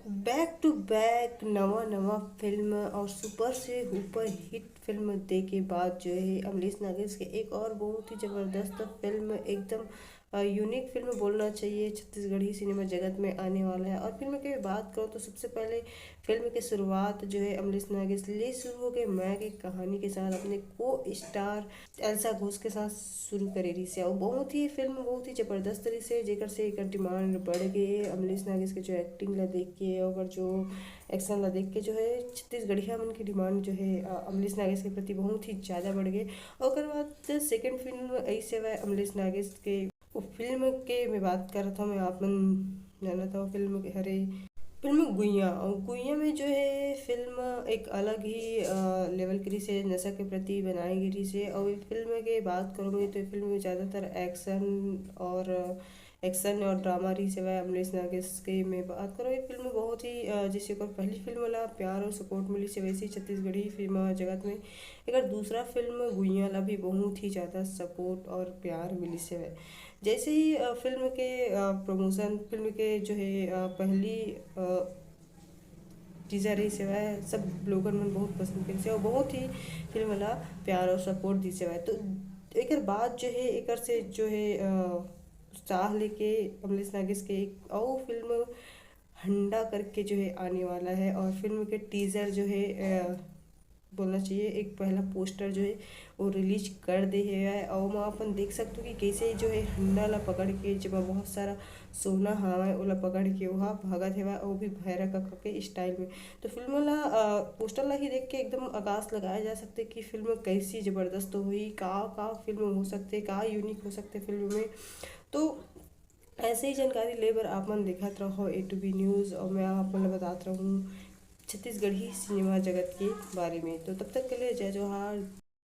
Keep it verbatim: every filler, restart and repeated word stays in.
Back to back नवा नवा film और सुपर से ऊपर हिट फिल्म दे के बाद जो है अमलेश नागेश के एक और बहुत ही ज़बरदस्त फिल्म, एकदम यूनिक फिल्म बोलना चाहिए, छत्तीसगढ़ी सिनेमा जगत में आने वाला है। और फिल्म की बात करूँ तो सबसे पहले फिल्म की शुरुआत जो है अमलेश नागेश ले शुरू हो गए माँ की कहानी के साथ अपने को स्टार एल्सा घोष के साथ शुरू करे रहिस हे। और बहुत ही फिल्म बहुत ही ज़बरदस्त रहिस हे, जेकर से एकर डिमांड बढ़ गए। अमलेश नागेश के जो एक्टिंग ला देख के, ओकर जो एक्शन ला देख के जो है छत्तीसगढ़िया मन की डिमांड जो है अ, अमलेश नागेश के प्रति बहुत ही ज़्यादा बढ़ गए। और ओकर बाद सेकंड फिल्म ऐसे हुआ अमलेश नागेश के, वो फिल्म के मैं बात करत हूँ मैं, आप मन जानत हो फिल्म के हरे फिल्म गुइया। और गुइया में जो है फिल्म एक अलग ही लेवल के रहिस हे, नशा के प्रति बनाए गए रहिस हे। और ये फिल्म के बात करूँगी तो ये फिल्म में ज़्यादातर एक्शन और एक्शन और ड्रामा रहिस हे। अमलेश नागेश के मैं बात करूँ, ये फिल्म बहुत ही अ, जैसे ओकर पहली फिल्म ला प्यार और सपोर्ट मिलिस हे, वैसे ही छत्तीसगढ़ी फिल्म जगत में एकर दूसरा फिल्म गुइया ला भी बहुत ही ज़्यादा सपोर्ट और प्यार मिलिस हे। जैसे ही अ, फिल्म के प्रमोशन, फिल्म के जो है अ, पहली टीजर रहिस हे, सब लोगन मन बहुत पसंद करिस हे और बहुत ही फिल्म ला प्यार और सपोर्ट दिस हे। तो एकर बाद जो है एकर से जो है अ, उत्साह लेके अमलेश नागेश के एक और फिल्म हंडा करके जो है आने वाला है। और फिल्म के टीजर जो है अ, बोलना चाहिए, एक पहला पोस्टर जो है वो रिलीज कर दे हे। और वहाँ अपन देख सकते हो कि कैसे जो है हंडा ला पकड़ के, जेमा बहुत सारा सोना हवय, ओला पकड़ के वहाँ भागत हेवय, वो भी भैरा कका के स्टाइल में। तो फिल्म ला अ, पोस्टर ला ही देख के एकदम आकाश लगाया जा सकते कि फिल्म कैसी ज़बरदस्त होही, का का फिल्म हो सकते, का यूनिक हो सकते फिल्म में। तो ऐसे ही जानकारी ले बर आप मन देखत रहो ए टू बी न्यूज़। और मैं आप मन ला बतात रहूँ छत्तीसगढ़ी सिनेमा जगत के बारे में। तो तब तक के लिए जय जोहार।